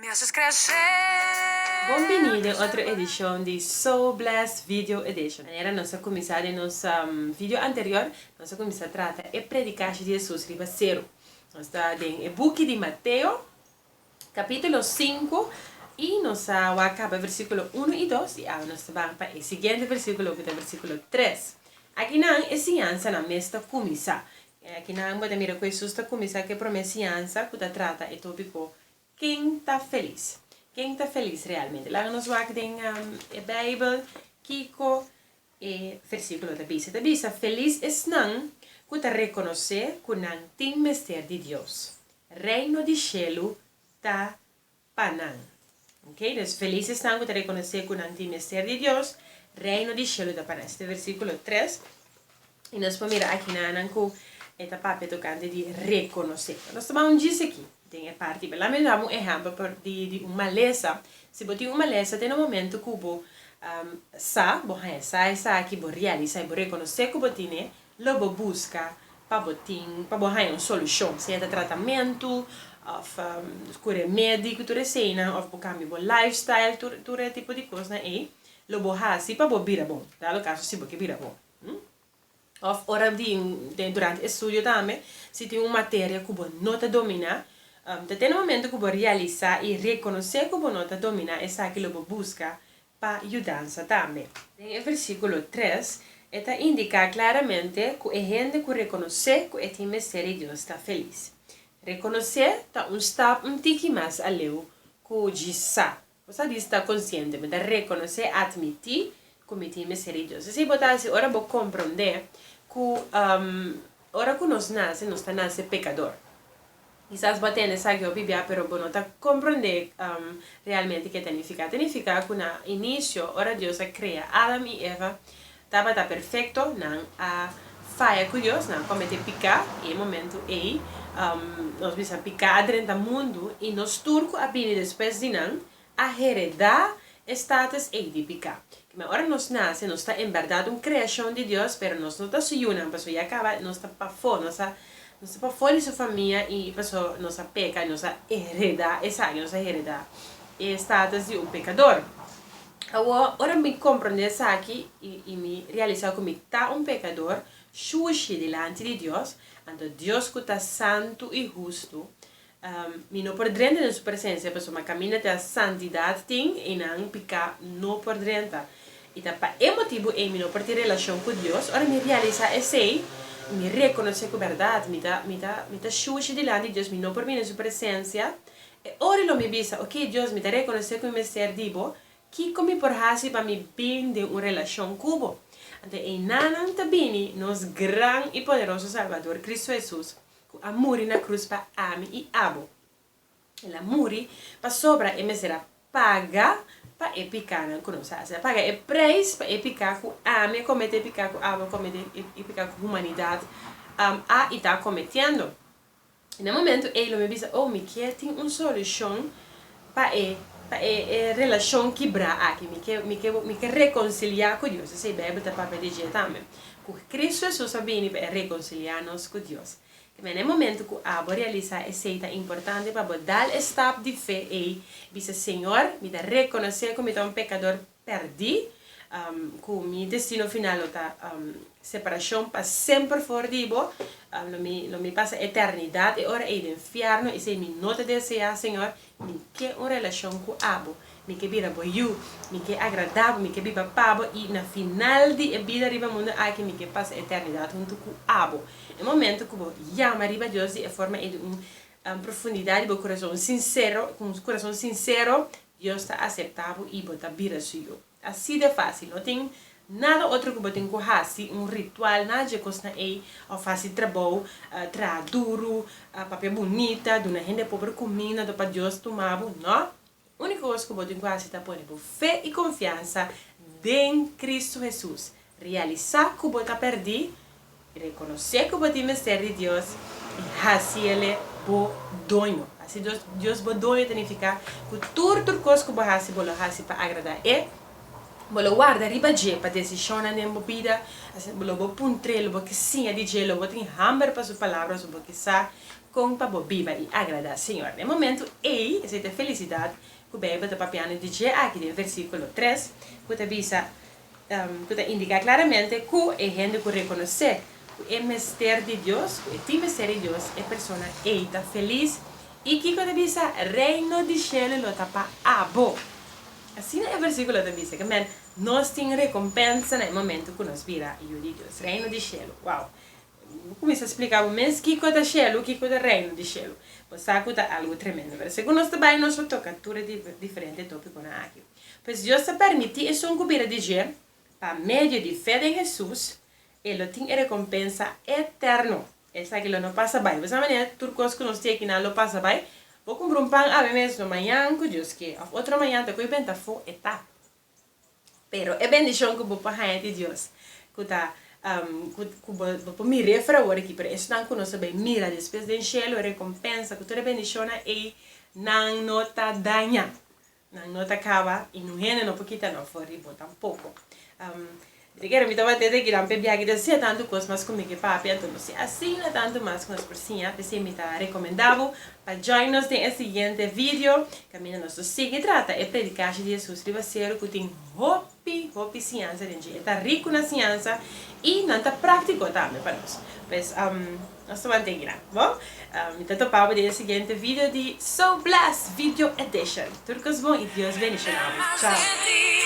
Me haces crecer. Bon bini den otro edicion di So Blessed Video Edition. Manera nos a cuminsa den nos video anterior, nos a cuminsa trata e predicashi di Jesus riba ceru. Nos ta den e buki di Mateo, capitulo sinku, y nos a wak caba versiculo uno y dos, y awe nos ta ban pa e siguiente versiculo cu ta versiculo tres. Akinan e siñansanan mes ta cuminsa. Akinan bo ta mira cu Jesus ta cuminsa cu e prome siñansa cu ta trata e topico Ken ta felis? Ken ta felis realmente? Laga nos wak den e Bijbel kiko e versíkulo ta bisa. E ta bisa, Felis esnan ku ta rekonosé ku nan tin mester di Dios. Reino di shelu ta pa nan. Oke, dus felis esnan ku ta rekonosé ku nan tin mester di Dios, Reino di shelu ta pa nan. Esei ta versíkulo tres. I nos por mira akinanan ku e ta papia tokante di rekonosé. Nos ta ban un djis aki den e parti. Pero lami daba un ehèmpel por di di un malesa. Si bo tin un malesa te na momento ku bo sa, bo haña sa esaki, bo realisá i bo rekonosé ku bo tine, lo bo buska pa bo tin, pa bo haña un solushon. Sea ta tratamentu òf ku remedi ku tur eseinan òf bo kambia bo lifestyle, tur tur e tipo di kosnan ei lo bo hasi pa bo bira bon. Dado kaso si bo ke bira bon. Of ora di den durante e studio tambe, si tin un materia ku bo no ta dominá, ta te na momento ku bo realisá i rekonosé ku bo no ta dominá esaki lo bo buska pa yudansa tambe. Den e versíkulo tres, e ta indiká klaramente ku e hende ku rekonosé ku e tin mester di Dios ta felis. Rekonosé ta un stap un tiki mas aleu ku djis sa. Bo sa di sta konsiente, bo ta rekonosé, atmití ku mi tin mester di Dios. Esei bo ta hasi ora bo komprondé ku ora ku nos nase, nos ta nase pekador. Kisas bo a tende esaki hopi bia, pero bo no ta komprondé realmente ke ta nifiká. Ta nifiká ku na inisio, ora Dios a krea Adam i Eva, tabata perfekto, nan a faya ku Dios, nan a kometé piká, i e momentu ei, nos bisa piká a drenta mundu, i nos tur ku a bini despues di nan a heredá e status ei di piká. Kimen ora nos nase, nos ta en bèrdat un kreashon di Dios, pero nos no ta su yunan, pasobra ya kaba nos ta pafó, nos a nos ta pafó di su famia i pasobra nos a peka i nos a heredá esaki, nos a heredá e status di un pekador. Awor, ora mi komprondé esaki i mi realisá ku mi ta un pekador shushi dilanti di Dios, anto Dios ku ta santu i hustu, mi no por drenta den su presensia, pasobra kaminda ta santidat tin, einan piká no por drenta. I ta pa e motibu ei mi no por tin relashon ku Dios. Ora mi realisá esei, mi rekonosé ku bèrdat mi ta mi ta mi ta shushi dilanti di Dios, mi no por bini den su presensia. E ora lo mi bisa, Oké, Dios, mi ta rekonosé ku mi mester di bo. Kiko mi por hasi pa mi bin den un relashon ku bo? Anto einanan ta bini nos gran i poderoso Salbador, Kristu Hesus, ku a muri na krus pa ami i abo. El a muri pasobra e mester a paga pa e pikánan ku nos a hasi. El a paga e preis pa e piká ku ami a kometé, e piká ku abo a kometé, e piká ku humanidat a i ta kometiendo. Na e momento ei lo mi bisa, oh, mi kier tin un solushon pa e pa e e relashon kibrá aki. Mi ke mi ke mi ke rekonsiliá ku Dios. Esei Beibel ta papia di dje tambe, ku Kristu Hesus a bini pa e rekonsiliá nos ku Dios. Kibé na e momento ku abo realisá esei ta importante pa bo dal e stap di fe ei, bisa, Señor, mi ta rekonosé ku mi ta un pekador pèrdí, ku mi destino final lo ta separashon pa semper for di bo, lo mi lo mi pasa eternidat e ora ei den fièrnu, esei mi no ta deseá, Señor, mi ke un relashon ku abo, mi ke bira bo yu, mi ke agradá bo, mi ke biba pa bo i na final di e bida riba mundu aki mi ke pasa eternidat huntu ku abo. E momento ku bo yama riba Dios di e forma ei di un profundidat di bo kurason sinsero, ku un kurason sinsero, Dios ta aseptá bo i bo ta bira su yu. Así de fásil. No tin nada otro ku bo tin ku hasi, un ritual, nada dje kosnan ei, òf hasi trabou, traha duru, papia bunita, duna hende pober kuminda anto pa Dios tuma bo. No. Úniko kos ku bo tin ku hasi ta pone bo fe i konfiansa den Kristu Hesus. Realisá ku bo ta pèrdí, rekonosé ku bo tin mester di Dios i hasiele bo doño. Hasi Dios bo doño ta nifiká ku tur tur kos ku bo hasi bo lo hasi pa agradá E. Bo lo warda riba dje pa desishonnan den bo bida, asina lo bo puntr'é, lo bo ke siña di dje, lo bo tin hamber pa su palabra, so bo ke sa. Kon pa bo biba i agradá Señor. Na e momentu ei, esei ta e felisidat ku Beibel ta papiando di dje aki den versíkulo tres, ku ta bisa, ku ta indiká klaramente ku e hende ku rekonosé ku e mester di Dios, ku e tin mester di Dios, e persona ei ta felis. I kiko ta bisa? Reino di shelu lo ta pa abo. Asina e versíkulo ta bisa, ke men nos tin rekompensa na e momentu ku nos bira yu di Dios. Reino di shelu. Wow! Bo kuminsá splika bo mes kiko ta shelu, kiko ta reino di shelu. Bo sa ku ta algu tremendo. Pero segun nos ta bai nos lo toka tur e diferente topikonan aki. Pues Dios ta permití esun ku bira di dje, pa medio di fe den Hesus, e lo tin e rekompensa eterno. Esaki lo no pasa bai. Bo sa manera tur kos ku nos tin akinan lo pasa bai? Bo kumpra un pan awe mes, no mañan ku Dios ke, òf otro mañan ta ku e benta afó, e ta. Pero e bendishon ku bo por haña di Dios, ku ta ku bo por mir'é for awor aki, pero esnan ku nos ta bai mira despues den shelu, e rekompensa ku tur e bendishonnan ei, nan no ta daña, nan no ta kaba i nun hende no por kita nan for di bo tampoko. Mi ta kere mi tabata e gran p'e biaha ki ta siña tantu kos mas ku mi ke papia, anto no siña asina tantu mas ku nos por siña. P'esei mi ta rekomendá bo pa join nos den e siguiente video kaminda nos lo sigui trata e predikashi di Hesus riba seru ku tin hopi, hopi siñansa den dje. E ta riku na siñansa i nan ta práktiko tambe pa nos. Pues, nos ta wanta e gran. Bon, mi ta topa bo den e siguiente video di So Blessed Video Edition. Tur kos bon i Dios bendishoná bo. Chao!